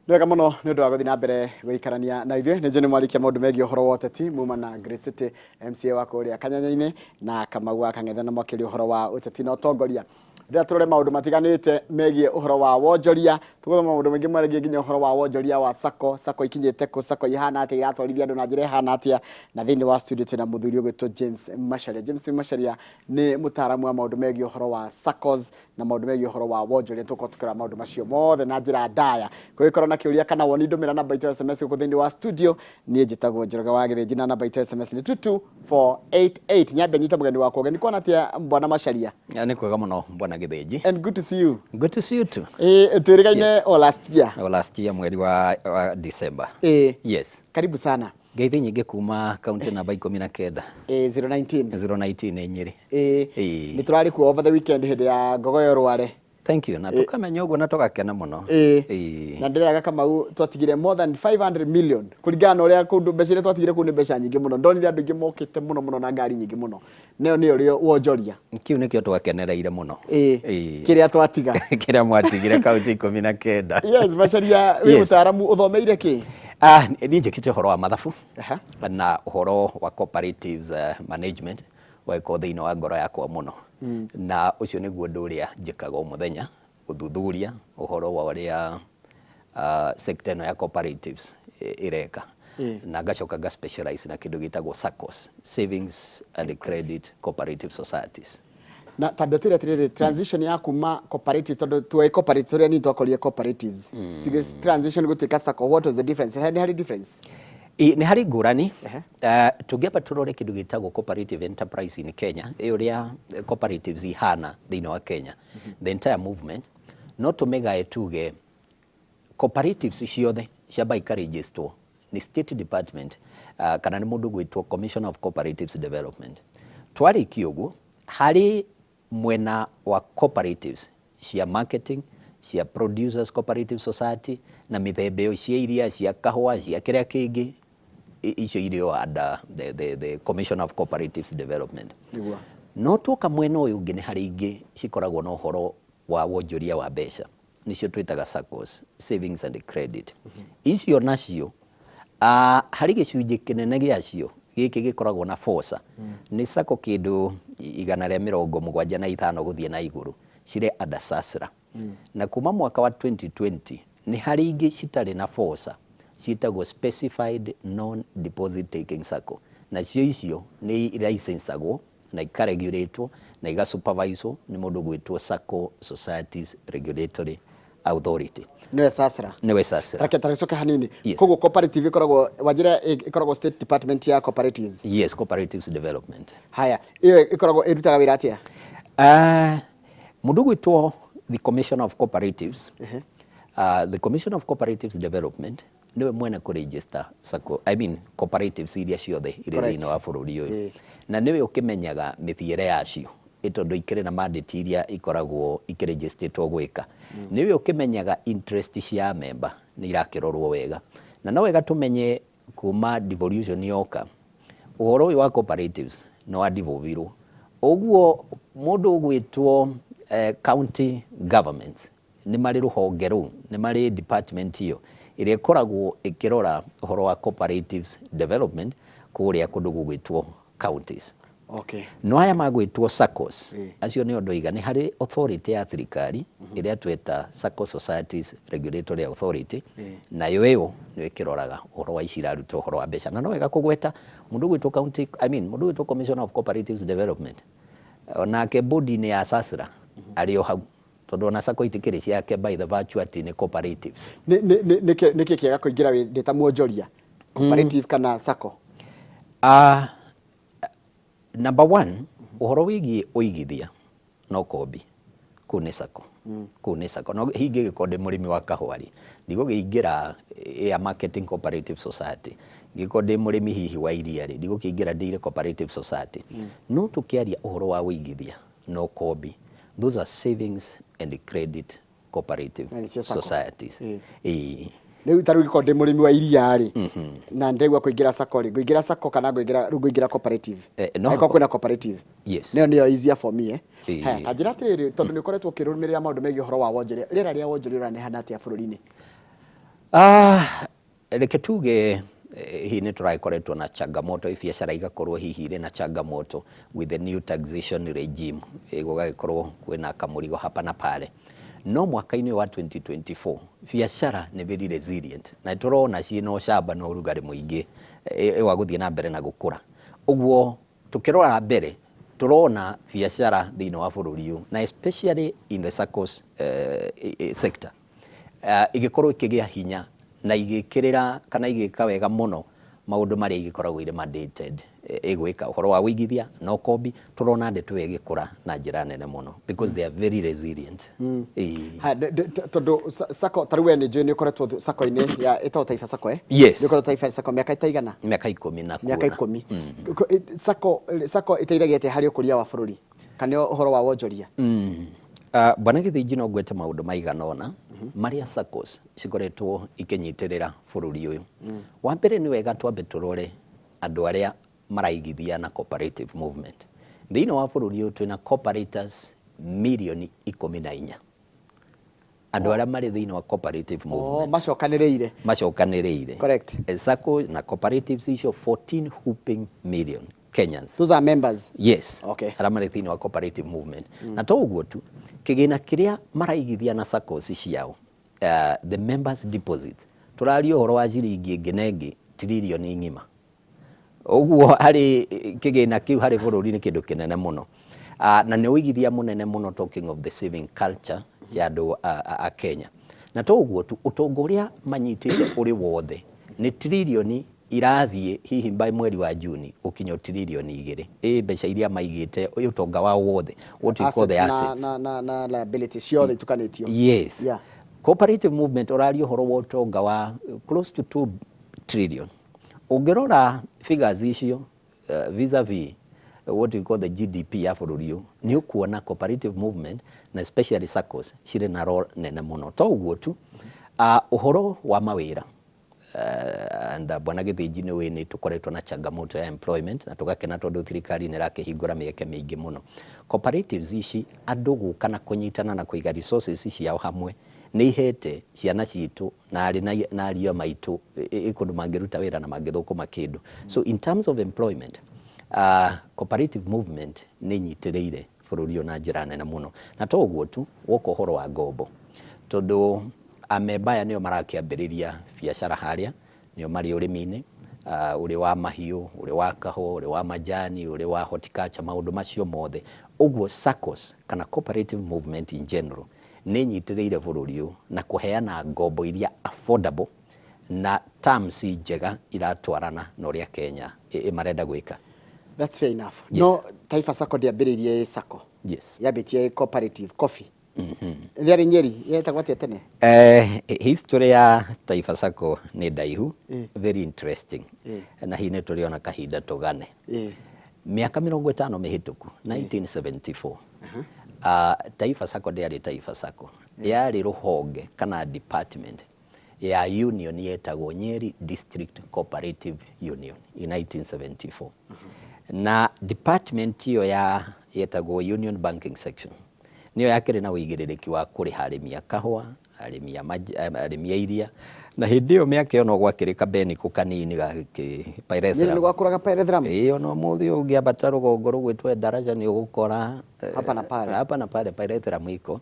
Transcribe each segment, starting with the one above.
Nĩ wega mũno nĩ ũndũ wa gũthiĩ na mbere gũikarania na ithuĩ. Nĩ njũĩ nĩ mwarikia maũndũ megiĩ ũhoro wa ũteti muma na Grace City MCA wa kũrĩa Kanyanya-inĩ na Kamau wa Kang'ethe na makĩria ũhoro wa ũteti na ũtongoria. Rĩrĩa tũrore maũndũ matiganĩte megiĩ ũhoro wa wonjoria, tũgũthoma maũndũ maingĩ megiĩ nginya ũhoro wa wonjoria wa sacco, sacco ikinyĩte kũ, sacco ihana atĩa, iratwarithia andũ na njĩra ĩhana atĩa, na thĩinĩ wa studio twĩna mũthuri ũgwĩtwo James Macharia. James Macharia nĩ mũtaaramu wa maũndũ megiĩ ũhoro wa saccos na maũndũ megiĩ ũhoro wa wonjoria. Tũgũkorwo tũkĩrora maũndũ macio mothe na njĩra ndaya. Kũngĩkorwo na kĩũria kana woni, ndũmĩra namba itũ ya SMS gũkũ thĩinĩ wa studio. Niĩ njĩtagwo Njoroge wa Gĩthĩnji na namba itũ ya SMS nĩ 22488. Nyambe nyite mũgeni wakwa ũgeni. Kwana atĩa, Bwana Macharia? Nĩ kwega mũno, Bwana Gĩthĩnji. And good to see you. Good to see you too. Ĩĩ, twĩrĩgaine o last year. O last year mweri wa December. Ĩĩ. Yes. Karibu sana. Ngeithi nyingĩ kuma kaunti namba 19. Ĩĩ, 019. 019 nĩ Nyĩrĩ. Ĩĩ. Ĩĩ. Nĩ tũrarĩ kuo over the weekend hĩndĩ ya Ngogoyo Rware. Thank you. Na tũkamenya ũguo na tũgakena mũno. Ĩĩ. Ĩĩ. Na ndĩreraga Kamau twatigire more than 500 million kũringana na ũrĩa kũndũ mbeca iria twatigire kũu nĩ mbeca nyingĩ mũno. Ndonire andũ aingĩ mokĩte mũno mũno na ngari nyingĩ mũno. Nayo nĩyo rĩo wonjoria. Kĩu nĩkĩo twakenereire mũno. Ĩĩ. Ĩĩ. Kĩrĩa twatiga. Kĩrĩa mwatigire kaunti 19. Yes, Macharia, wĩ mũtaaramu ũthomeire kĩ? Ah, niĩ njĩkĩte ũhoro wa mathabu na ũhoro wa cooperatives management ũgagĩkorwo thĩinĩ wa ngoro yakwa mũno. Na ũcio nĩguo ũndũ ũrĩa njĩkaga o mũthenya, gũthuthuria ũhoro wa ũrĩa sector ĩno ya cooperatives ĩreka. Na ngacoka nga specialize na kĩndũ gĩtagwo SACCOs, Savings and Credit Cooperative Societies. Na ta twĩre atĩrĩrĩ, transition ya kuma cooperative, tondũ tuoĩ cooperative ũrĩa niĩ twakorire cooperatives, transition gũtuĩka sacco, what was the difference? Nĩ harĩ difference? Ĩ, nĩ harĩ ngũrani. Tũngĩamba tũrore kĩndũ gĩtagwo cooperative enterprise in Kenya, ĩ ũrĩa cooperatives ihana thĩinĩ wa Kenya, the entire movement, no tũmĩgae tuge cooperatives ciothe ciamba ikaregisterwo nĩ state department kana nĩ mũndũ gwĩtwo Commission of Cooperatives Development. Twarĩkia ũguo, harĩ mwena wa cooperatives cia marketing, cia producers cooperative society na mĩthemba ĩyo cia iria, cia kahũa, cia kĩrĩa kĩngĩ, icio irĩ o under the Commission of Cooperatives Development. No tuoka mwena ũyũ ũngĩ nĩ harĩ ingĩ cikoragwo na ũhoro wa wonjoria wa mbeca, nĩcio twĩtaga SACCOs, savings and credit. Icio nacio harĩ gĩcunjĩ kĩnene gĩacio gĩkĩ gĩkoragwo na FOSA, nĩ SACCO kĩndũ 175 gũthiĩ na igũrũ cirĩ under SASRA. Na kuma mwaka wa 2020 nĩ harĩ ingĩ citarĩ na FOSA ciĩtagwo specified non deposit taking SACCO, nacio icio nĩ licensagwo na ikaregulatwo na igasuperviswo nĩ mũndũ gwĩtwo Sacco Societies Regulatory Authority. Nĩwe SASRA. Nĩwe SASRA. Reke tagĩcoke hanini. Yes. Koguo cooperative ĩkoragwo wanjĩra ĩkoragwo state department ya cooperatives? Yes, cooperatives development. Haya, ĩyo ĩkoragwo ĩrutaga wĩra atĩa? Mũndũ gwĩtwo the Commission of Cooperatives, the Commission of Cooperatives Development nĩwe mwene kũ register sacco, I mean cooperatives iria ciothe irĩ thĩinĩ wa bũrũri ũyũ. Na nĩwe ũkĩmenyaga mĩthiĩre yacio, ĩ tondũ ikĩrĩ na mandate iria ikoragwo ikĩregistertwo gwĩka. Nĩwe ũkĩmenyaga interest cia member nĩ irakĩrorwo wega. Na no wega tũmenye kuma devolution yoka, ũhoro ũyũ wa cooperatives nĩ wa devolvirwo. Ũguo mũndũ ũgwĩtwo county governments nĩ marĩ rũhonge rũu, nĩ marĩ department ĩyo ĩrĩa ĩkoragwo ĩkĩrora ũhoro wa cooperatives development kũrĩa kũndũ gũgwĩtwo counties. No aya magwĩtwo SACCOs, acio nĩo ndoiga nĩ harĩ authority ya thirikari ĩrĩa tweta Sacco Societies Regulatory Authority, nayo ĩyo nĩyo ĩkĩroraga ũhoro wa ici iraruta ũhoro wa mbeca. Na no wega kũgweta mũndũ ũgwĩtwo county, I mean mũndũ ũgwĩtwo Commissioner of Cooperatives Development, onake board-inĩ ya SASRA arĩ o hau, tondũ ona SACCO itikĩrĩ ciake by the virtue atĩ nĩ cooperatives. Nĩkĩ kĩega kũingĩra ndĩ ta mwonjoria, cooperative kana SACCO? Number one, ũhoro wĩgiĩ ũigithia no kombi kũu nĩ SACCO, kũu nĩ SACCO. No hingĩgĩkorwo ndĩ mũrĩmi wa kahũa rĩ, ndigũkĩingĩra ya marketing cooperative society. Ngĩkorwo ndĩ mũrĩmi hihi wa iria rĩ, ndigũkĩingĩra dairy cooperative society. No tũkĩaria ũhoro wa ũigithia no kombi, those are savings and credit cooperative Na nĩcio SACCO. societies. Ĩĩ. Rĩu ta rĩu ingĩkorwo ndĩ mũrĩmi wa iria rĩ, na ndĩraigua kũingĩra SACCO rĩ, ngũingĩra SACCO kana ngũingĩra rĩu ngũingĩra cooperative? No Angĩkorwo kwĩna cooperative. Yes. Nĩyo nĩyo easier for me, eh? Ĩĩ. Haya, ta njĩra atĩrĩrĩ, tondũ nĩ ũkoretwo ũkĩrũmĩrĩra maũndũ megiĩ ũhoro wa wonjoria, rĩera rĩa wonjoria rĩranehana atĩa bũrũri-inĩ? Ah, reke tuge hihi nĩ tũragĩkoretwo na changamoto, biacara igakorwo hihi irĩ na changamoto with the new taxation regime, gũgagĩkorwo kwĩna kamũrigo hapa na pale, no mwaka-inĩ wa 2024 biacara nĩ very resilient na tũrona ciĩna ũcamba na ũrugarĩ mũingĩ wa gũthiĩ na mbere na gũkũra. Ũguo tũkĩrora mbere tũrona biacara thĩinĩ wa bũrũri ũyũ, na especially in the SACCOs sector, igĩkorwo ikĩgĩa hinya na igĩkĩrĩra kana igĩka wega mũno maũndũ marĩa igĩkoragwo irĩ mandated ĩgwĩka, ũhoro wa wĩigithia na ũkombi. Tũrona ndeto ĩyo ĩgĩkũra na njĩra nene mũno because they are very resilient. Ĩĩ. Ha, tondũ SACCO ta rĩu we nĩ njũĩ nĩ ũkoretwo SACCO-inĩ ya ĩtagwo Taifa SACCO, eh? Yes. Nĩ ũkoretwo Taifa SACCO mĩaka ĩtaigana? Mĩaka 10 na Mĩaka kuona. 10. SACCO ĩteithagia atĩa harĩ ũkũria wa bũrũri kana ũhoro wa wonjoria? Bwana Gĩthĩnji, no ngwete maũndũ maigana ũna marĩa SACCOs cikoretwo ikĩnyitĩrĩra bũrũri ũyũ. Wa mbere, nĩ wega twambe tũrore andũ arĩa maraigithia na cooperative movement. Thĩinĩ wa bũrũri ũyũ twĩna cooperators mirioni 14, andũ arĩa marĩ thĩinĩ wa cooperative movement. Macokanĩrĩire. Macokanĩrĩire. Correct. SACCO na cooperatives icio, 14 whooping million Kenyans. Those are members. Yes. Okay. Arĩa marĩ thĩinĩ wa cooperative movement. Na to ũguo tu, kĩgĩna kĩrĩa maraigithia na SACCOs ciao, the members' deposits, tũraria ũhoro wa ciringi ĩngĩ na ĩngĩ tiririoni ng'ima. Ũguo harĩ kĩgĩna kĩu harĩ bũrũri nĩ kĩndũ kĩnene mũno. Na nĩ ũigithia mũnene mũno, talking of the saving culture ya andũ a Kenya. Na to ũguo tu, ũtonga ũrĩa manyitĩte ũrĩ wothe nĩ tiririoni irathiĩ hihi by mweri wa Juni ũkinya tiririoni 2, ĩ mbeca iria maigĩte, ũtonga wao wothe, what we call the assets assets. Na liabilities ciothe itukanĩtio. Yes. Cooperative movement, ũraria ũhoro wa ũtonga wa close to 2 trillion. Ũngĩrora figures icio vis-a-vis what we call the GDP ya bũrũri ũyũ, nĩ ũkuona cooperative movement na especially SACCOs cirĩ na role nene mũno. To ũguo tu, ũhoro wa mawĩra, and Bwana Gĩthĩnji, nĩ ũĩ nĩ tũkoretwo na changamoto ya employment na tũgakena tondũ thirikari nĩ ĩrakĩhingũra mĩeke mĩingĩ mũno. Cooperatives ici, andũ gũka na kũnyitana na kũiga resources ciao hamwe, nĩ ihete ciana citũ na arĩ na ariũ a maitũ kũndũ mangĩruta wĩra na mangĩthũkũma kĩndũ. So in terms of employment, cooperative movement nĩ inyitĩrĩire bũrũri ũyũ na njĩra nene mũno. Na to ũguo tu, woka ũhoro wa ngombo, tondũ amemba aya nĩo marakĩambĩrĩria biacara harĩa nĩo marĩ ũrĩmi-inĩ, ũrĩ wa mahiũ, ũrĩ wa kahũa, ũrĩ wa majani, ũrĩ wa horticulture, maũndũ macio mothe. Ũguo SACCOs kana cooperative movement in general nĩ inyitĩrĩire bũrũri ũyũ na kũheana ngombo iria affordable na terms njega iratwarana na ũrĩa Kenya marenda gwĩka. That's fair enough. Yes. No Taifa SACCO ndĩambĩrĩirie ĩ SACCO? Yes. Yambĩtie ĩ cooperative coffee. Rĩarĩ Nyeri yetagwo atĩa tene? History ya Taifa SACCO nĩ ndaihu, very interesting, na hihi nĩ tũrĩona kahinda tũgane. Mĩaka 50 mĩhĩtũku, 1974, Taifa SACCO ndĩarĩ Taifa SACCO, yarĩ rũhonge kana department ya union yetagwo Nyeri District Cooperative Union in 1974, na department ĩyo ya yetagwo Union Banking Section nĩyo yakĩrĩ na ũigĩrĩrĩki wa kũrĩha arĩmi a kahũa, arĩmi a iria, na hĩndĩ ĩyo mĩaka ĩyo no gwakĩrĩ kabenikũ kanini gakĩ Nyeri nĩ gwakũraga pyrethrum? Ĩĩ, ona ũmũthĩ ũngĩambata rũgongo rũgwĩtwo Daraja nĩ ũgũkora Hapa na pale. Hapa na pale pyrethrum iko.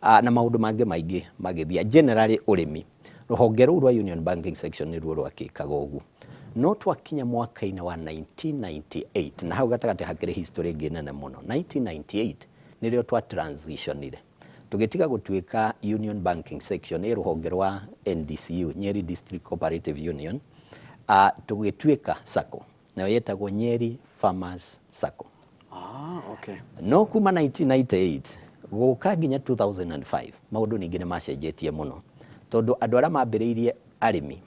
Na maũndũ mangĩ maingĩ magĩthia, generally ũrĩmi. Rũhonge rũu rwa Union Banking Section nĩruo rwakĩkaga ũguo. No twakinya mwaka-inĩ wa 1998, na hau gatagatĩ hakĩrĩ history ĩngĩ nene mũno, 1998 nĩrĩo twa transitionire tũgĩtiga gũtuĩka Union Banking Section, ĩ rũhonge rwa NDCU, Nyeri District Cooperative Union, tũgĩtuĩka SACCO, nayo yetagwo Nyeri Farmers SACCO. Ah, okay. No kuma 1998 gũka nginya 2005, maũndũ ningĩ nĩ macenjetie mũno, tondũ andũ arĩa mambĩrĩirie arĩmi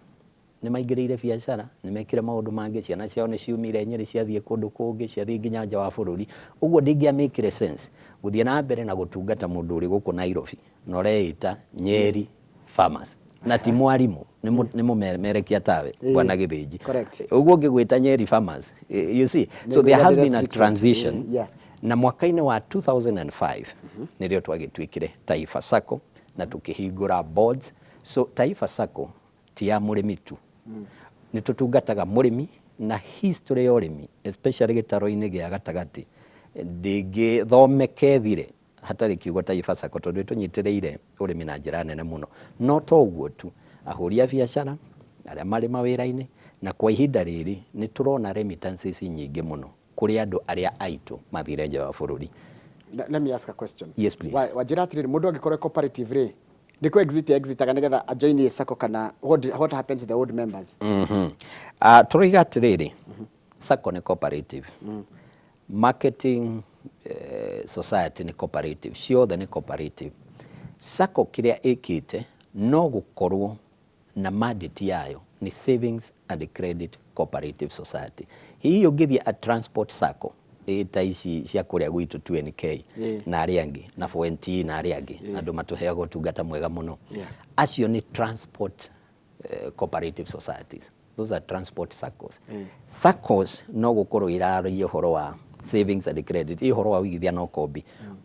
nĩ maingĩrĩire biacara, nĩ mekire maũndũ mangĩ, ciana ciao nĩ ciumire Nyeri ciathiĩ kũndũ kũngĩ, ciathiĩ nginya nja wa bũrũri. Ũguo ndingĩamĩkire sense gũthiĩ na mbere na gũtungata mũndũ ũrĩ gũkũ Nairobi na ũreĩta Nyeri Farmers na ti mwarimũ, nĩ mũmemerekia tawe, Bwana Gĩthĩnji. Correct. Ũguo ngĩgwĩta Nyeri Farmers, you see, so there has been a restricted. Transition. Na mwaka-inĩ wa 2005 nĩrĩo twagĩtuĩkire Taifa SACCO na tũkĩhingũra boards. So Taifa SACCO Ti ya mũrĩmi tu. Nĩ tũtungataga mũrĩmi na history ya ũrĩmi especially gĩtaro-inĩ gĩa gatagatĩ ndĩngĩthomeka ĩthire hatarĩ kiugo Taifa Sacco tondũ ĩtũnyitĩrĩire ũrĩmi na njĩra nene mũno. No to ũguo tu, ahũri a biacara, arĩa marĩ mawĩra-inĩ, na kwa ihinda rĩrĩ nĩ tũrona remittances nyingĩ mũno kũrĩ andũ arĩa aitũ mathire nja wa bũrũri. Let me ask a question. Yes, please. Wanjĩra atĩrĩrĩ, mũndũ angĩkorwo e cooperative rĩ, nĩ kũ exit exitaga nĩgetha a join sacco kana what happens to the old members? Tũroiga atĩrĩrĩ, sacco nĩ cooperative. Marketing society nĩ cooperative, ciothe nĩ cooperative. Sacco kĩrĩa ĩkĩte no gũkorwo na mandate yayo nĩ Savings and Credit Cooperative Society. Hihi ũngĩthiĩ a transport sacco ĩ ta ici cia kũrĩa gwitũ 2NK na arĩa angĩ na 4NT na arĩa angĩ andũ matũheaga ũtungata mwega mũno, acio nĩ transport cooperative societies. Those are transport saccos. Saccos no gũkorwo iraria ũhoro wa savings and credit, ĩ ũhoro wa ũigithia na ũkombi.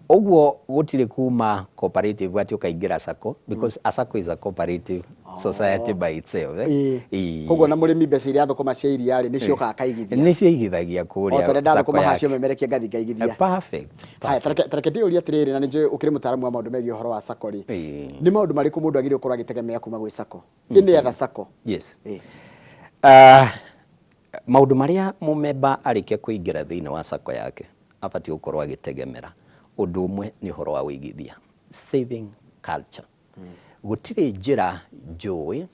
Ũguo gũtirĩ kuma cooperative atĩ ũkaingĩra sacco because a sacco is a cooperative society by itself, eh? Koguo na mũrĩmi mbeca iria athũkũma cia iria rĩ, nĩcio okaga akaigithia. Nĩcio aigithagia O kũrĩa ta ũrĩa sacco ndathũkũma haha yake. cio memerekia ngathiĩ ngaigithia. Perfect. Haya, tareke ndĩyũrie atĩrĩrĩ, na nĩ njũĩ ũkĩrĩ mũtaaramu wa maũndũ megiĩ ũhoro wa sacco rĩ, nĩ maũndũ marĩkũ mũndũ agĩrĩirwo gũkorwo agĩtegemea kuma gwĩ sacco? Any other sacco? Yes. Maũndũ marĩa mũmemba arĩkia kũingĩra thĩinĩ wa sacco yake abatiĩ gũkorwo agĩtegemera, ũndũ ũmwe nĩ ũhoro wa ũigithia, saving culture. Gũtirĩ njĩra njũĩ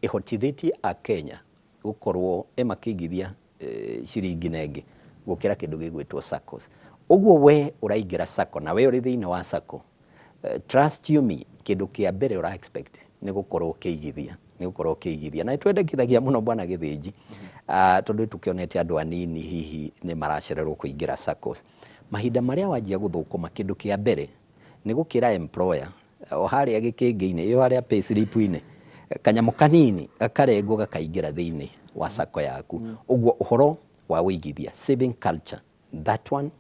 ĩhotithĩtie Akenya gũkorwo makĩigithia ciringi na ĩngĩ gũkĩra kĩndũ gĩgwĩtwo saccos. Ũguo we ũraingĩra sacco na we ũrĩ thĩinĩ wa sacco, trust you me, kĩndũ kĩa mbere ũra expect nĩ gũkorwo ũkĩigithia, nĩ gũkorwo ũkĩigithia. Na nĩ twendekithagia mũno bwana Gĩthĩnji, tondũ tũkĩonete andũ anini hihi nĩ maracererwo kũingĩra saccos. Mahinda marĩa wanjia gũthũkũma kĩndũ kĩa mbere nĩ gũkĩra employer o harĩa gĩkĩngĩ-inĩ, ĩyo harĩa pay slip-inĩ, kanyamũ kanini gakarengwo gakaingĩra thĩinĩ wa sacco yaku. Ũguo ũhoro wa ũigithia, saving culture, that one,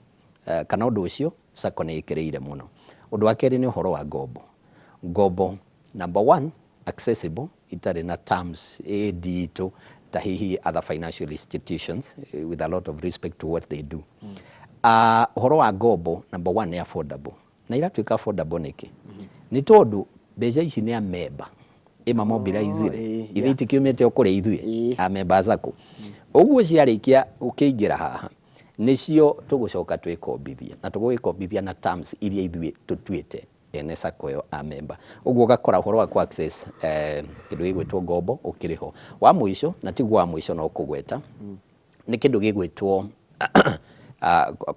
kana ũndũ ũcio sacco nĩ ĩkĩrĩire mũno. Ũndũ wa kerĩ nĩ ũhoro wa ngombo. Ngombo number one, accessible, itarĩ na terms nditũ ta hihi other financial institutions, with a lot of respect to what they do. Ũhoro wa ngombo number one nĩ affordable. Na iratuĩka affordable nĩkĩ? Nĩ tondũ mbeca ici nĩ amemba ĩma mobilize rĩ, ithuĩ itikiumĩte o kũrĩ ithuĩ amemba a sacco. Ũguo ciarĩkia gũkĩingĩra haha nĩcio tũgũcoka twĩkombithie na tũgũgĩkombithia na terms iria ithuĩ tũtuĩte ene sacco ĩyo amemba. Ũguo ũgakora ũhoro wa ku access kĩndũ gĩgwĩtwo ngombo ũkĩrĩ ho. Wa mũico na tiguo wa mũico no kũgweta nĩ kĩndũ gĩgwĩtwo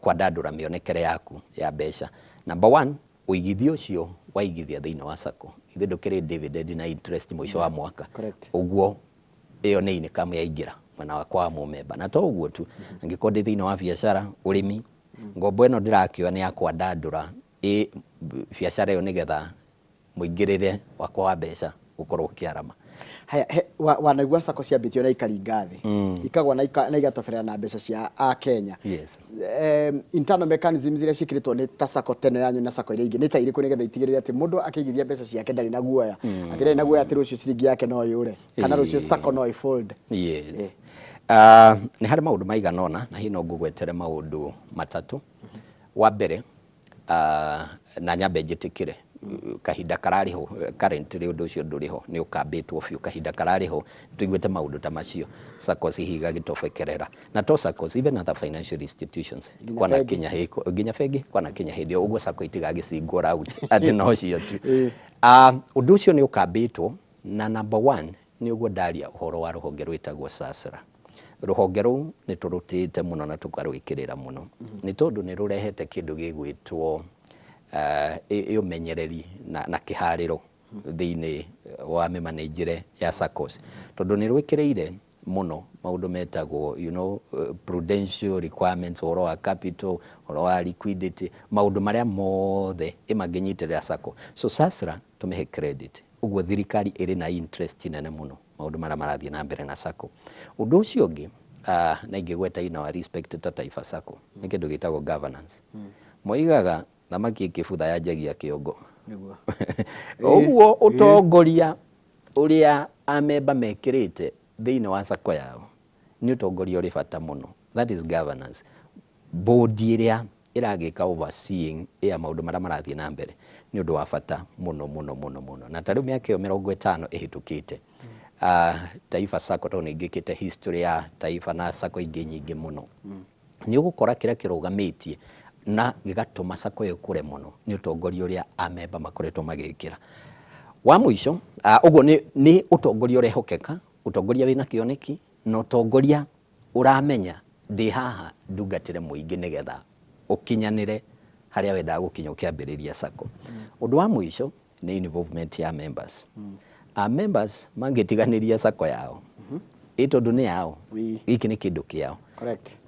kwandandũra mĩonekere yaku ya mbeca. Number one, ũigithia ũcio waigithia thĩinĩ wa sacco, ithuĩ ndũkĩrĩ dividend na interest mũico wa mwaka. Ũguo ĩyo nĩ income yaingĩra mwena wakwa wa mũmemba. Na to ũguo tu, angĩkorwo ndĩ thĩinĩ wa biacara, ũrĩmi, ngombo ĩno ndĩrakĩoya nĩ ya kwandandũra ĩ biacara ĩyo nĩgetha mũingĩrĩre wakwa wa mbeca ũkorwo ũkĩarama. Haya, wanaigua sacco ciambĩtio na ikaringa thĩ, ikagwa na igatoberera na mbeca cia a Kenya. Internal mechanisms iria ciĩkĩrĩtwo nĩ ta sacco teno yanyu na sacco iria ingĩ nĩ ta irĩkũ nĩgetha itigĩrĩre atĩ mũndũ akĩigithia mbeca ciake ndarĩ na guoya, atĩ ndarĩ na guoya atĩ rũciũ ciringi yake no yũre kana rũciũ sacco no ĩfold? Yes. Nĩ harĩ maũndũ maigana ũna na hihi no ngũgwetere maũndũ matatũ. Wa mbere, na nyambe njĩtĩkĩre kahinda kararĩ ho, currently ũndũ ũcio ndũrĩ ho, nĩ ũkambĩtwo biũ. Kahinda kararĩ ho tũiguĩte maũndũ ta macio, saccos hihi igagĩtobekerera, na to saccos, even other financial institutions. Nginya kwana bengi. Kinya hĩ nginya bengi kwana kinya hĩndĩ ĩyo ũguo sacco itigagĩcingwo out atĩ no cio tu. Ũndũ ũcio nĩ ũkambĩtwo na number one nĩ ũguo ndaria ũhoro wa rũhonge rwĩtagwo SASRA. Rũhonge rũu nĩ tũrũtĩĩte mũno na tũkarwĩkĩrĩra mũno nĩ tondũ nĩ rũrehete kĩndũ gĩgwĩtwo ũmenyereri na kĩharĩro thĩinĩ wa mĩmanĩnjĩre ya saccos, tondũ nĩ rwĩkĩrĩire mũno maũndũ metagwo prudential requirements, ũhoro wa capital, ũhoro wa liquidity, maũndũ marĩa mothe ĩmangĩnyitĩrĩra sacco. So SASRA tũmĩhe credit. Ũguo thirikari ĩrĩ na interest nene mũno maũndũ marĩa marathiĩ na mbere na sacco. Ũndũ ũcio ũngĩ, na ingĩgweta in our respect ta Taifa Sacco, nĩ kĩndũ gĩtagwo governance. Moigaga thamaki ĩkĩbutha yanjagia kĩongo. Ũguo ũtongoria ũrĩa Amemba mekĩrĩte thĩinĩ wa sacco yao nĩ ũtongoria ũrĩ bata mũno. That is governance. Board ĩrĩa ĩragĩka overseeing ya maũndũ marĩa marathiĩ na mbere nĩ ũndũ wa bata mũno mũno mũno mũno. Na ta rĩu mĩaka ĩyo 50 ĩhĩtũkĩte, Taifa Sacco, tondũ nĩ ngĩkĩte history ya Taifa na Sacco ingĩ nyingĩ mũno, nĩ ũgũkora kĩrĩa kĩrũgamĩtie na gĩgatũma Sacco ĩyo ĩkũre mũno nĩ ũtongoria ũrĩa amemba makoretwo magĩkĩra. Wa mũico, ũguo nĩ ũtongoria ũrehokeka, ũtongoria wĩna kĩoneki, na ũtongoria ũramenya ndĩ haha ndungatĩre mũingĩ nĩgetha ũkinyanĩre harĩa wendaga gũkinya ũkĩambĩrĩria Sacco. Ũndũ wa mũico nĩ involvement ya members. A members mangĩtiganĩria Sacco yao, ĩ tondũ nĩ yao, gĩkĩ nĩ kĩndũ kĩao,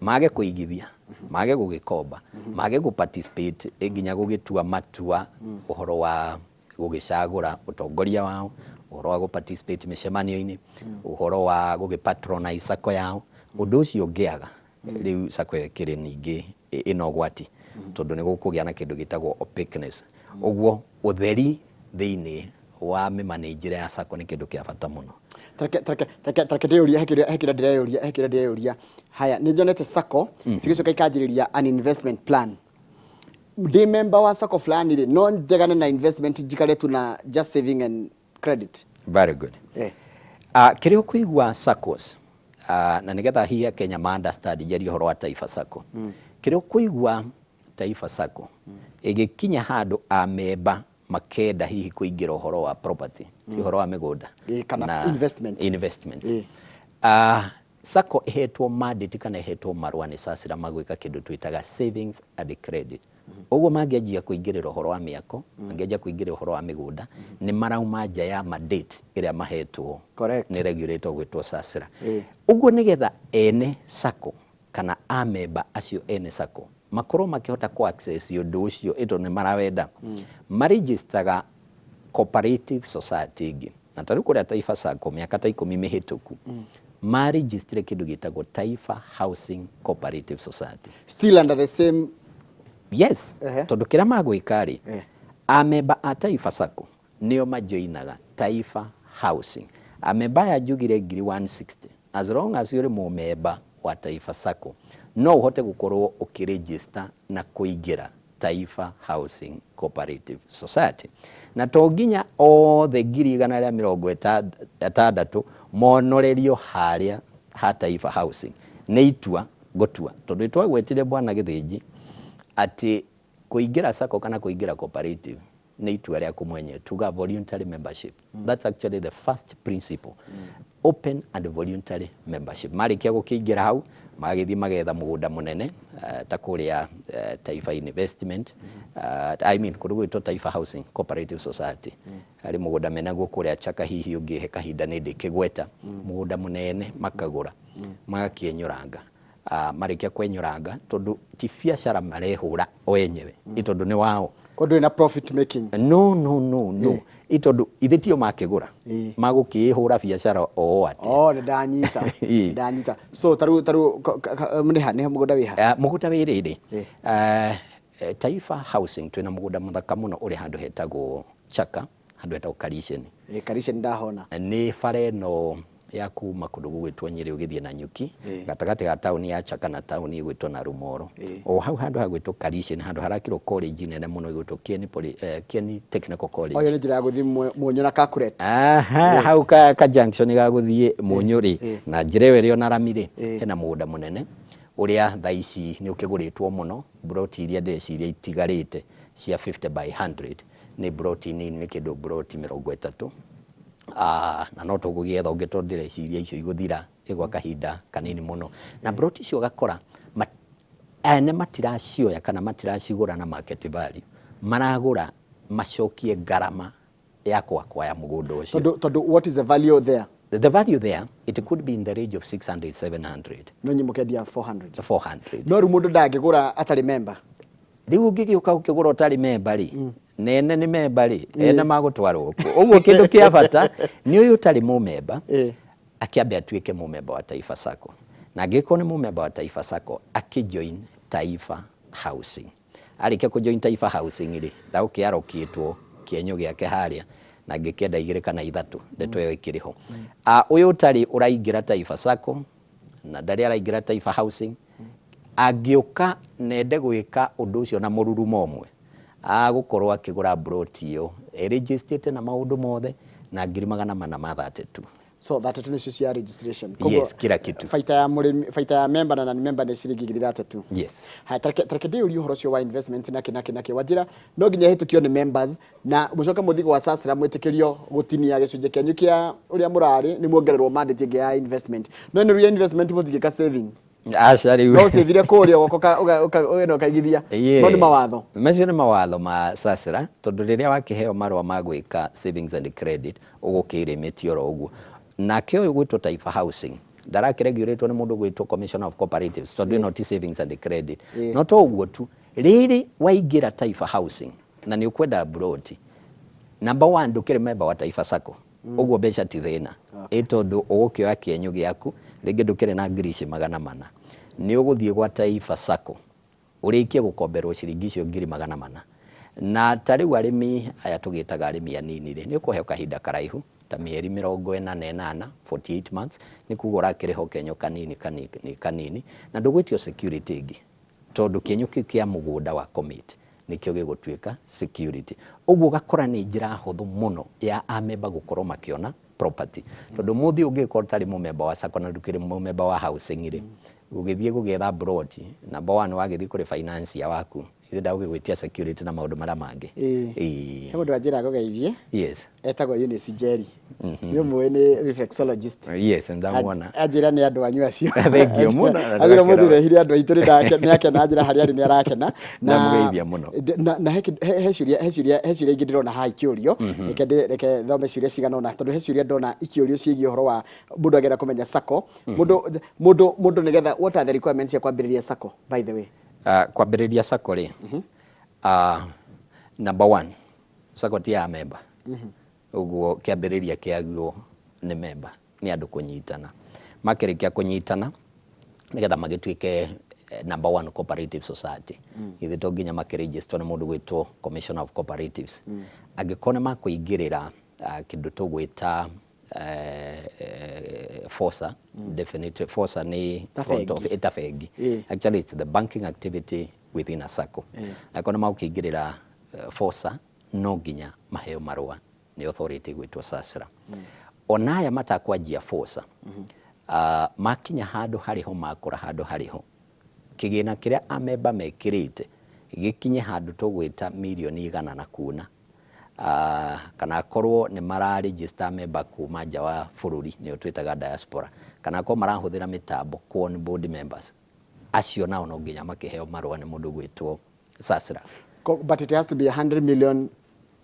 mage kũigithia, mage gũgĩkomba, mage gũ participate nginya gũgĩtua matua ũhoro wa gũgĩcagũra ũtongoria wao, ũhoro wa gũ participate mĩcemanio-inĩ, ũhoro wa gũgĩ patronize Sacco yao, ũndũ ũcio ũngĩaga, rĩu Sacco ĩyo ĩkĩrĩ ningĩ ĩna ũgwati, tondũ nĩ gũkũgĩa na kĩndũ gĩtagwo opaqueness. Ũguo ũtheri thĩinĩ wa mĩmanĩnjĩre ya Sacco nĩ kĩndũ kĩa bata mũno. Tareke ndĩyũrie, he kĩrĩa ndĩreyũria, he kĩrĩa ndĩreyũria. Haya, nĩ nyonete Sacco cigĩcoka ikanjĩrĩria an investment plan. Ndĩ member wa Sacco fulani rĩ, no njegane na investment, njikare tu na just saving and credit? Very good. Kĩrĩa ũkũigua SACCOs, na nĩgetha hihi Akenya ma understand, njarie ũhoro wa Taifa Sacco. Kĩrĩa ũkũigua Taifa Sacco ĩgĩkinya handũ amemba makenda hihi kũingĩra ũhoro wa property, ti ũhoro wa mĩgũnda kana na investment. Investment. Sacco ĩhetwo mandate kana ĩhetwo marũa nĩ SACERA magwĩka kĩndũ twĩtaga savings and credit. Ũguo mangĩanjia kũingĩrĩra ũhoro wa mĩako, mangĩanjia kũingĩrĩra ũhoro wa mĩgũnda, nĩ marauma nja ya mandate ĩrĩa mahetwo nĩ regulator gwĩtwo SACERA. Ũguo nĩgetha ene Sacco kana amemba acio ene Sacco makorwo makĩhota kũ access ũndũ ũcio ĩtondũ nĩ marawenda, maregistaga cooperative society ĩngĩ. Na ta rĩu kũrĩa Taifa Sacco mĩaka ta 10 mĩhĩtũku, marigistire kĩndũ gĩtagwo Taifa Housing Cooperative Society. Still under the same? Yes. Tondũ kĩrĩa magwĩka rĩ, amemba a Taifa Sacco nĩo majoinaga Taifa Housing. Amemba aya njugire 160,000. As long as ũrĩ mũmemba wa Taifa Sacco, no ũhote gũkorwo ũkĩregister na kũingĩra Taifa Housing Cooperative Society. Na to nginya othe 160,000 monorerio harĩa ha Taifa Housing. Nĩ itua ngũtua, tondũ twagwetire bwana Gĩthĩnji atĩ kũingĩra Sacco kana kũingĩra cooperative nĩ itua rĩaku mwenyewe, tuga voluntary membership. That's actually the first principle, open and voluntary membership. Marĩkia gũkĩingĩra hau, magagĩthiĩ magetha mũgũnda mũnene, ta kũrĩa Taifa Investment, I mean kũndũ gwĩtwo Taifa Housing Cooperative Society, harĩ mũgũnda menaguo kũrĩa Chaka. Hihi ũngĩhe kahinda nĩ ndĩkĩgweta mũgũnda mũnene, makagũra, magakĩenyũranga. Marĩkia kwenyũranga, tondũ ti biacara marehũra o enyewe, ĩ tondũ nĩ wao. Ko ndũrĩ na profit making? No, no, no, no, ĩ tondũ ithe tio makĩgũra, magũkĩĩhũra biacara o atĩa? Oh, nĩ ndanyita. Nĩ ndanyita. So tarĩu nĩha mũgũnda wĩ ha? Mũgũnda wĩ rĩrĩ, Taifa Housing twĩna mũgũnda mũthaka mũno ũrĩ handũ hetagwo Chaka, handũ hetagwo Karisheni. Ĩ, Karisheni ndahona. Nĩ bara ĩno ya kuma kũndũ gũgwĩtwo Nyĩrĩ ũgĩthiĩ na Nyuki, gatagatĩ ga taũni ya Chaka na taũni ĩgwĩtwo Narumoro. O hau handũ hagwĩtwo Karisheni, handũ harakirwo college nene mũno ĩgwĩtwo Kieni Technical College. Oyo nĩ njĩra ya gũthiĩ Munyũ na Kakuret. Aha, hau ka junction ga gũthiĩ Munyũ rĩ, na njĩra ĩyo ĩrĩ ona rami rĩ, hena mũgũnda mũnene ũrĩa thaa ici nĩ ũkĩgũrĩtwo mũno. Mburoti iria ndĩreciria itigarĩte cia 50 by 100 nĩ mburoti nini, nĩ kĩndũ mburoti 30. Na no tũgũgĩetha ũngĩ, tondũ ndĩreciria icio igũthira gwa kahinda kanini mũno. Na mburoti icio ũgakora ene matiracioya kana matiracigũra na market value, maragũra macokie ngarama ya kwakwaya mũgũnda ũcio. Tondũ what is the value there? The value there, it could be in the range of 600, 700. No nyĩ mũkendia 400? 400. No rĩu mũndũ ndangĩgũra atarĩ member? Rĩu ũngĩgĩũka ũkĩgũra ũtarĩ memba rĩ, nene nĩ memba rĩ, ene magũtwarwo kũ? Ũguo kĩndũ kĩa bata nĩ ũyũ ũtarĩ mũmemba akĩambe atuĩke mũmemba wa Taifa Sacco, na angĩkorwo nĩ mũmemba wa Taifa Sacco, akĩjoin Taifa Housing. Arĩkia kũjoin Taifa Housing rĩ, ndagũkĩarokĩtwo kĩenyũ gĩake harĩa. Na ngĩkĩenda igĩrĩ kana ithatũ, ndeto ĩyo ĩkĩrĩ ho. Ah, ũyũ ũtarĩ ũraingĩra Taifa Sacco na ndarĩ araingĩra Taifa Housing, angĩũka nende gwĩka ũndũ ũcio na mũrurumo ũmwe, agũkorwo akĩgũra mburoti ĩyo ĩrĩnjĩstĩte na maũndũ mothe na 432,000. So 32 nĩcio cia registration? Yes, kila kitu. Baita ya mũrĩmi, baita ya member na non member nĩ ciringi 32,000? Yes. Haya, tareke ndĩyũrie ũhoro ũcio wa investment nake nake nake wanjĩra no nginya ĩhĩtũkio nĩ members na mũcoke mũthiĩ gwa SASRA mwĩtĩkĩrio gũtinia gĩcunjĩ kĩanyu kĩa ũrĩa mũrarĩ nĩ muongererwo mandate ĩngĩ ya investment. No ĩno rĩu ya investment mũtingĩka saving? Aca rĩu. No ũcĩvire kũrĩa ũgoka ũgenda ũkaigithia? No nĩ mawatho. Macio nĩ mawatho ma SASRA, tondũ rĩrĩa wakĩheo marũa ma gwĩka savings and credit, ũgũkĩrĩmĩtie oro ũguo. Nake ũyũ gwĩtwo Taifa Housing ndarakĩregurĩtwo nĩ mũndũ gwĩtwo Commissioner of Cooperatives, tondũ ĩno ti savings and credit. No to ũguo tu, rĩrĩ waingĩra Taifa Housing na nĩ ũkwenda mburoti, number one, ndũkĩrĩ member wa Taifa Sacco, ũguo mbeca ti thĩna, ĩ tondũ ũgũkĩoya kĩenyũ gĩaku, rĩngĩ ndũkĩrĩ na ngiri ici 400, nĩ ũgũthiĩ gwa Taifa Sacco ũrĩkie gũkomberwo ciringi icio 400,000. Na ta rĩu arĩmi aya tũgĩtaga arĩmi anini rĩ, nĩ ũkũheo kahinda karaihu ta mĩeri 48, 48 months, nĩ kuga ũrakĩrĩha o kenyũ kanini kanini kanini na ndũgwĩtio security ĩngĩ, tondũ kĩenyũ kĩu kĩa mũgũnda wa commit nĩkĩo gĩgũtuĩka security. Ũguo ũgakora nĩ njĩra hũthũ mũno ya amemba gũkorwo makĩona property, tondũ mũthĩ ũngĩkorwo ũtarĩ mũmemba wa Sacco na ndũkĩrĩ mũmemba wa housing rĩ, ũgĩthiĩ gũgĩetha mburoti, number one, wagĩthiĩ kũrĩ financier waku, ithe ndagũgĩgwĩtia security na maũndũ marĩa mangĩ. Ĩĩ. He mũndũ wanjĩra ngũgeithie. Etagwo Eunice Njeri, nĩ ũmũĩ, nĩ reflexologist. Yes, ndamuona. Anjĩra nĩ andũ anyu acio. Thank you mũno. Anjĩra mũthĩ ũrehire andũ aitũ, nĩ akena, anjĩra harĩa arĩ nĩ arakena. Ndamũgeithia mũno. Na he ciũria ingĩ ndĩrona haha ikĩũrio. Reke thome ciũria cigana ũna, tondũ he ciũria ndona ikĩũrio ciĩgiĩ ũhoro wa mũndũ agenda kũmenya sacco, mũndũ nĩgetha, what are the requirements cia kwambĩrĩria sacco, by the way? Kwambĩrĩria sacco rĩ, number one, sacco ti ya member, ũguo kĩambĩrĩria kĩaguo nĩ member, nĩ andũ kũnyitana. Makĩrĩkia kũnyitana nĩgetha magĩtuĩke number one cooperative society, ithe to nginya makĩregister nĩ mũndũ gwĩtwo Commissioner of Cooperatives. Angĩkorwo nĩ makũingĩrĩra kĩndũ tũgwĩta FOSA, definitely FOSA nĩ Ta front bengi. of ta bengi. Actually, it's the banking activity within a sacco. Angĩkorwo nĩ magũkĩingĩrĩra FOSA, no nginya maheo marũa nĩ authority gwĩtwo SASRA. Ona aya matakwanjia FOSA, makinya handũ harĩho, makũra handũ harĩho, kĩgĩna kĩrĩa amemba mekĩrĩte gĩkinye handũ tũgwĩta mirioni 100 na kuna, kana akorwo nĩ mara register member kuma nja wa bũrũri, nĩo twĩtaga diaspora, kana akorwo marahũthĩra mĩtambo ku onboard members acio, nao no nginya makĩheo marũa nĩ mũndũ gwĩtwo SASRA. But it has to be 100 million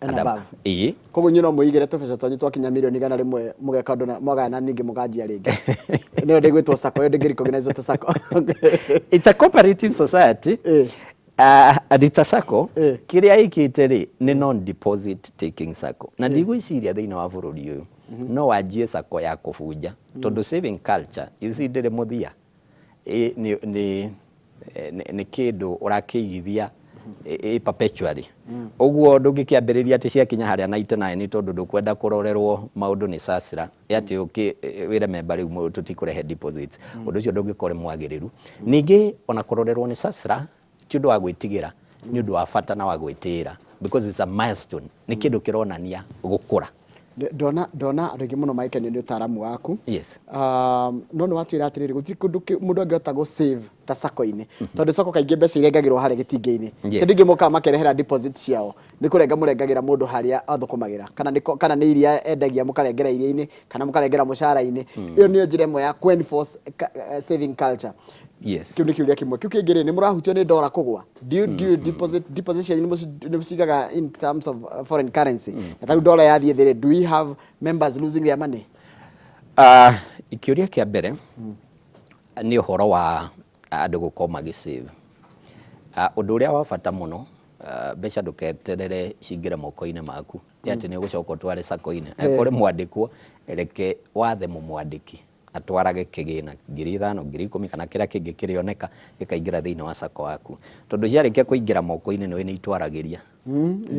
and above? Ĩĩ. Koguo inyuĩ no mũigĩre tũbeca twanyu twakinya mirioni 100, mũgeka ũndũ na mwagayana, ningĩ mũkanjia rĩngĩ, nĩyo ndĩgwĩtwo sacco? Ĩyo ndĩngĩ ta sacco? It's a cooperative society and it's a sacco. Kĩrĩa ĩkĩte rĩ, nĩ non deposit taking sacco, na ndigwĩciria thĩinĩ wa bũrũri ũyũ no wanjie sacco ya kũbunja, tondũ saving culture, you see, ndĩrĩ mũthia. Nĩ kĩndũ ũrakĩigithia perpetually. Ũguo ndũngĩkĩambĩrĩria atĩ ciakinya harĩa 99, tondũ ndũkwenda kũrorerwo maũndũ nĩ SASRA, atĩ ũkĩ wĩre memba rĩu tũtikũrehe deposits. Ũndũ ũcio ndũngĩkorwo mwagĩrĩru. Ningĩ ona kũrorerwo nĩ SASRA ti ũndũ wa gwĩtigĩra, nĩ ũndũ wa bata na wa gwĩtĩĩra, because it's a milestone, nĩ kĩndũ kĩronania gũkũra. Ndona andũ aingĩ mũno magĩkenio nĩ ũtaaramu waku. No nĩ watwĩra atĩrĩrĩ, gũtirĩ kũndũ mũndũ angĩhota gũ save ta sacco-inĩ, tondũ sacco kaingĩ mbeca irengagĩrwo harĩa gĩtingĩ-inĩ. Kĩndũ ingĩ mokaga makerehera deposit ciao, nĩ kũrenga mũrengagĩra mũndũ harĩa athũkũmagĩra, kana nĩ iria endagia, mũkarengera iria-inĩ kana mũkarengera mũcara-inĩ. Ĩyo nĩyo njĩra ĩmwe ya kũ enforce saving culture? Kĩu nĩ kĩũria kĩmwe. Kĩu kĩngĩ rĩ, nĩ mũrahutio nĩ ndora kũgwa? Do you deposit cianyu nĩ mũcigaga in terms of foreign currency, na tarĩu ndora yathiĩ thĩ rĩ, do we have members losing their money? Kĩũria kĩa mbere nĩ ũhoro wa andũ gũkorwo magĩsave. Ũndũ ũrĩa wa bata mũno, mbeca ndũketerere cingĩre moko-inĩ maku atĩ nĩ ũgũcoka ũtware sacco-inĩ. Angĩkorwo nĩ mwandĩkwo, reke wathe mũmwandĩki atwarage kĩgĩna 5,000, 10,000, kana kĩrĩa kĩngĩ kĩrĩoneka gĩkaingĩra thĩinĩ wa sacco waku, tondũ ciarĩkia kũingĩra moko-inĩ nĩũĩ nĩ itwaragĩria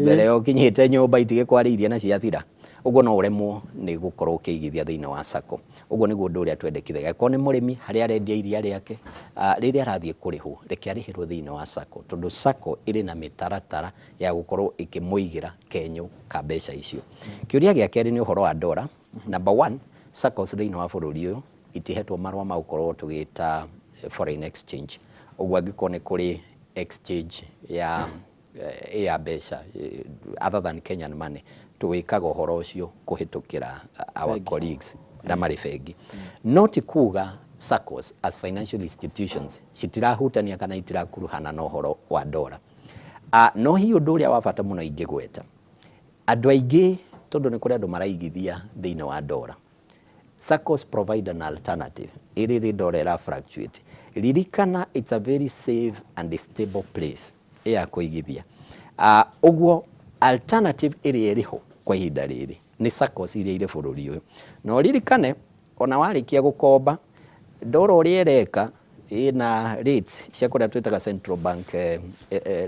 mbere ya ũkinyĩte nyũmba, itigĩkwarĩirie na ciathira. Ũguo no ũremwo nĩ gũkorwo ũkĩigithia thĩinĩ wa sacco. Ũguo nĩguo ũndũ ũrĩa twendekithagia. Angĩkorwo nĩ mũrĩmi, harĩa arendia iria rĩake, rĩrĩa arathiĩ kũrĩhwo, reke arĩhĩrwo thĩinĩ wa sacco, tondũ sacco ĩrĩ na mĩtaratara ya gũkorwo ĩkĩmũigĩra kenyũ ka mbeca icio. Kĩũria gĩa kerĩ nĩ ũhoro wa ndora. Number one, saccos thĩinĩ wa bũrũri ũyũ itihetwo marũa ma gũkorwo tũgĩta foreign exchange. Ũguo angĩkorwo nĩ kũrĩ exchange ya ya mbeca other than Kenyan money, twĩkaga ũhoro ũcio kũhĩtũkĩra our colleagues na marĩ bengi. No ti kuga saccos as financial institutions citirahutania kana itirakuruhana na ũhoro wa ndora. No hihi ũndũ ũrĩa wa bata mũno ingĩgweta, andũ aingĩ tondũ nĩ kũrĩ andũ maraigithia thĩinĩ wa ndora, saccos provide an alternative ĩrĩ ndora ĩra fluctuate. Ririkana it's a very safe and stable place ya kũigithia. Ũguo alternative ĩrĩa ĩrĩho kwa ihinda rĩrĩ nĩ saccos iria irĩ bũrũri ũyũ. Na ũririkane ona warĩkia gũkomba ndora ũrĩa ĩreka ĩna rates cia kũrĩa twĩtaga central bank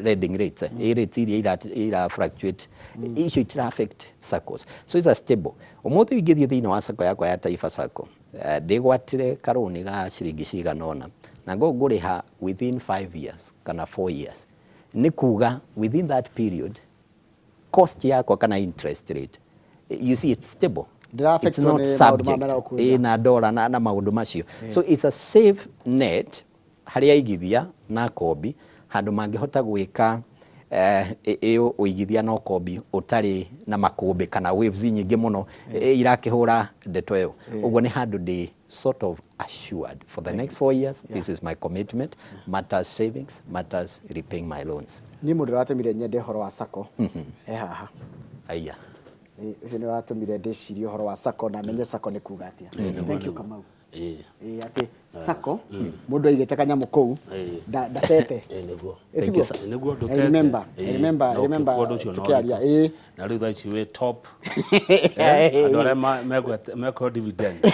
lending rates, rates iria ira fluctuate, icio itira affect saccos, so it's a stable. Ũmũthĩ ingĩthiĩ thĩinĩ wa sacco yakwa ya Taifa Sacco, ndĩgwatĩre karũni ga ciringi cigana ũna na ngo ngũrĩha within 5 years kana 4 years, nĩ kuga within that period cost yakwa kana interest rate, you see, it's stable. It's not subject na ndora na maũndũ macio. So it's a safe net harĩa aigithia na kombi handũ mangĩhota gwĩka ĩyo ũigithia na ũkombi ũtarĩ na makũmbĩ kana waves nyingĩ mũno irakĩhũra ndeto ĩyo. Ũguo nĩ handũ ndĩ sort of assured for the next 4 years. This is my commitment, matters savings, matters repaying my loans. Niĩ mũndũ ũratũmire nyende ũhoro wa sacco e haha. Aya. Ũcio nĩ watũmire ndĩcirie ũhoro wa sacco na menye sacco nĩ kuga atĩa. Thank you, Kamau. Ĩĩ, atĩ sacco mũndũ aigĩte kanyamũ kũu ndatete. Nĩguo. Thank you, sir. Nĩguo. I remember, I remember, I remember tukiaria. Ĩĩ. Na rĩu thaa ici wĩ top andũ arĩa mekũheo dividend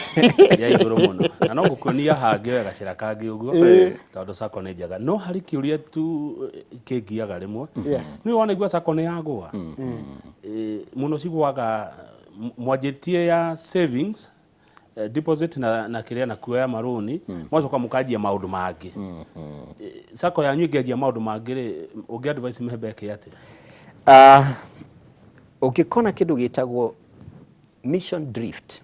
ya igũrũ mũno, na no gũkuonia hangĩ we gacĩra kangĩ ũguo, tondũ sacco nĩ njega. No harĩ kĩũria tu kĩngiaga rĩmwe, nĩ wona igua sacco nĩ yagũa mũno, cigũaga mwanjĩtie ya savings, deposit na kĩrĩa na kuoya marũni, mwacoka mũkanjia maũndũ mangĩ. Sacco yanyu ĩngĩanjia maũndũ mangĩ rĩ, ũngĩ advice member eke atĩa? Ũngĩkona kĩndũ gĩtagwo mission drift.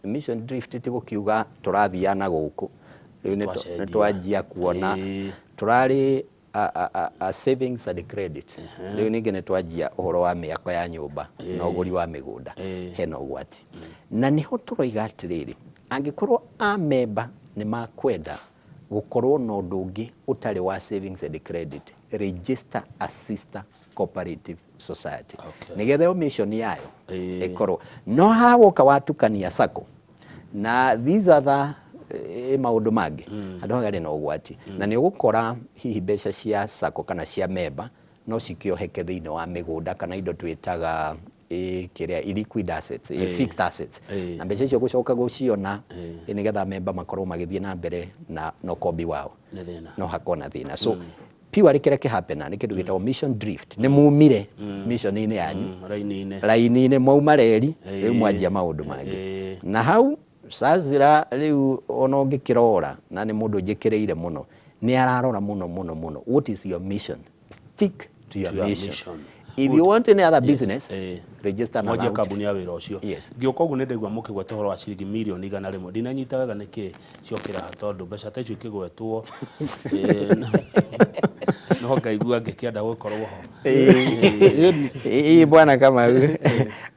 Mission drift ti gũkiuga tũrathiana na gũkũ rĩu nĩ twanjia kuona tũrarĩ a savings and credit, rĩu ningĩ nĩ twanjia ũhoro wa mĩako ya nyũmba na ũgũri wa mĩgũnda, hena ũgwati. Na nĩho tũroiga atĩrĩrĩ, angĩkorwo amemba nĩ makwenda gũkorwo na ũndũ ũngĩ ũtarĩ wa savings and credit, register a sister cooperative society nĩgetha ĩyo mission yayo ĩkorwo. No haha woka watukania sacco na these other maũndũ mangĩ, handũ hau harĩ na ũgwati, na nĩ ũgũkora hihi mbeca cia sacco kana cia memba no cikĩoheke thĩinĩ wa mĩgũnda kana indo twĩtaga kĩrĩa illiquid assets, fixed assets, na mbeca icio gũcoka gũciona nĩgetha memba makorwo magĩthiĩ na mbere na ũkombi wao Nĩ thĩna. No hakorwo na thĩna. So purely kĩrĩa kĩhapena nĩ kĩndũ gĩtagwo mission drift, nĩ mumire mission-inĩ yanyu, raini-inĩ, raini-inĩ, mwauma reri, rĩu mwanjia maũndũ mangĩ. Na hau cazira rĩu ona ũngĩkĩrora, na nĩ mũndũ njĩkĩrĩire mũno, nĩ ararora mũno mũno mũno, what is your mission? Stick to your To your mission. mission. If you want any other business, register na mwanjie launch. Kambuni ya wĩra ũcio. Yes. Ngĩũka ũguo nĩ ndaigua mũkĩgweta ũhoro wa ciringi mirioni 100. Ndinanyita wega nĩkĩ ciokĩra haha, tondũ mbeca ta icio ikĩgwetwo no ngaigua ngĩkĩenda gũkorwo ho. Ĩĩ bwana Kamau,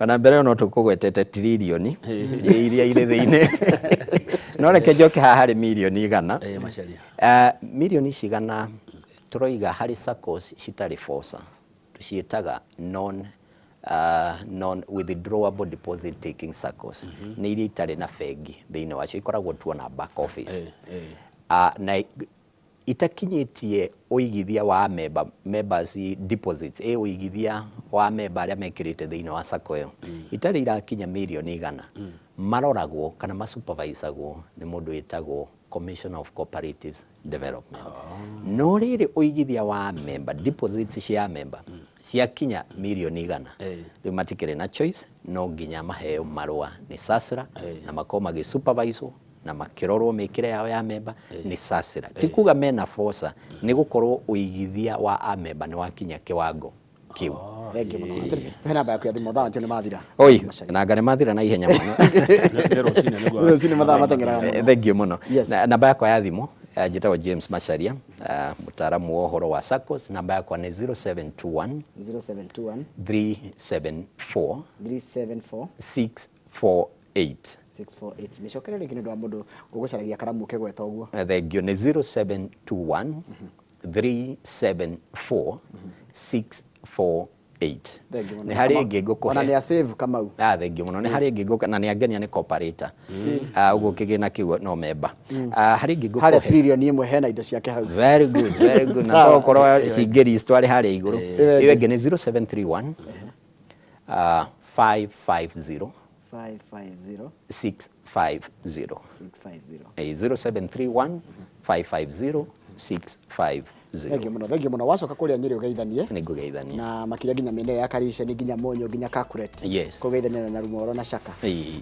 ona mbere ĩyo no tũkũgwetete tiririoni iria irĩ thĩinĩ, no reke njoke haha harĩ mirioni 100. Macharia. Mirioni ici igana tũroiga harĩ saccos citarĩ FOSA, tũciĩtaga non withdrawable deposit taking saccos, nĩ iria itarĩ na bengi thĩinĩ wacio, ikoragwo tu ona back office. Na itakinyĩtie ũigithia wa member, members deposits, ũigithia wa member arĩa mekĩrĩte thĩinĩ wa sacco ĩyo itarĩ irakinya mirioni 100, maroragwo kana masupervisagwo nĩ mũndũ wĩtagwo Commissioner of Cooperatives Development. No rĩrĩ, ũigithia wa member, deposits cia member. Ciakinya mirioni 100, rĩu matikĩrĩ na choice, no nginya maheo marũa nĩ SASRA na makorwo magĩ supervise na makĩrorwo mĩkĩre yao ya memba nĩ SASRA. Ti kuga mena boca, nĩ gũkorwo ũigithia wa amemba nĩ wakinya kĩwango kĩu. Thengiũ mũno. He namba yaku ya thimũ, thaa natio nĩ mathira. Oi, nanga nĩ mathira na ihenya mũno. Nĩ rũcinĩ nĩguo. Nĩ rũcinĩ, mathaa mateng'eraga mũno. Thengiũ mũno. Yes. Namba yakwa ya thimũ, njĩtagwo James Macharia, mũtaaramu wa ũhoro wa SACCOS. Namba yakwa nĩ 0721 0721 374 374 648. 648. Mĩcokere rĩngĩ nĩ ũndũ wa mũndũ ũgũcaragia karamu ũkĩgweta ũguo. Thengiũ. Nĩ 0721 374 648. Thengiũ mũno. Nĩ harĩ ĩngĩ ngũkũhe. Ona nĩ a save, Kamau. Ah, thengiũ mũno. Nĩ harĩ ĩngĩ ngũkũhe, na nĩ angenia nĩ cooperator. Ah, ũguo kĩgĩna kĩu no memba. Ah, harĩ ĩngĩ harĩa ngũkũhe. 1 trillion hena indo ciake hau. Very good, very good. Na Sawa. to korwo cingĩri twarĩ harĩa igũrũ. Ĩyo ĩngĩ nĩ 0731 550 550 650. 650. 0731 550 650. Thengiũ mũno, thengiũ mũno. Wacoka kũrĩa Nyĩrĩ ũgeithanie. Nĩ ngũgeithania. Na makĩria nginya mĩena ĩyo ya Kariceni, nginya Mũnyũ, nginya Kakuret. Yes. Kũgeithania na Rumoro na Shaka.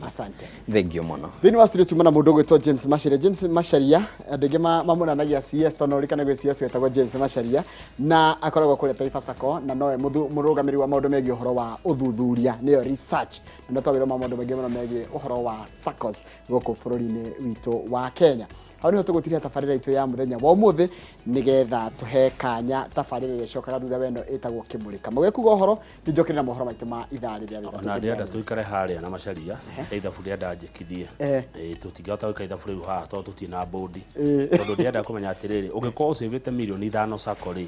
Asante. Thengiũ mũno. Thĩinĩ wa studio tuma na mũndũ ũgwĩtwo James Macharia. James Macharia, andũ aingĩ mamonanagia CS tondũ no ũririkane gwĩ CS wetagwo James Macharia, na akoragwo kũrĩa Taifa Sacco na nowe mũrũgamĩrĩri wa maũndũ megiĩ ũhoro wa ũthuthuria, nĩyo research, na no twagĩthoma maũndũ maingĩ mũno megiĩ ũhoro wa SACCOS gũkũ bũrũri-inĩ witũ wa Kenya. Hau nĩho tũgũtiria tabarĩra itũ ya mũthenya wa ũmũthĩ, nĩgetha tũhe kanya tabarĩra ĩrĩa ĩcokaga thutha wa ĩno ĩtagwo Kĩmũrĩka. Magwĩkuga ũhoro nĩnjokire na mohoro maitũ ma ithaa rĩrĩa rĩtatũ. Ona ndĩrenda tũikare harĩa na Macharia, he ithabu ndĩrenda njĩkithie. Ĩĩ, tũtingĩhota gwĩka ithabu rĩu haha tondũ tũtirĩ na bũndi, tondũ ndĩrenda kũmenya atĩrĩrĩ, ũngĩkorwo ũcĩvĩte 5 mirioni sacco rĩ,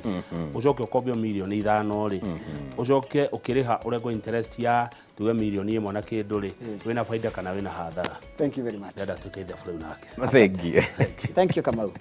ũcoke ũkombio 5 mirioni rĩ, ũcoke ũkĩrĩha ũrengwo interest ya tuge 1 mirioni na kĩndũ rĩ, wĩna baida kana wĩna hathara? Thank you very much. Ndĩrenda twĩke ithabu rĩu nake. Thengiũ. Thank you, Kamau.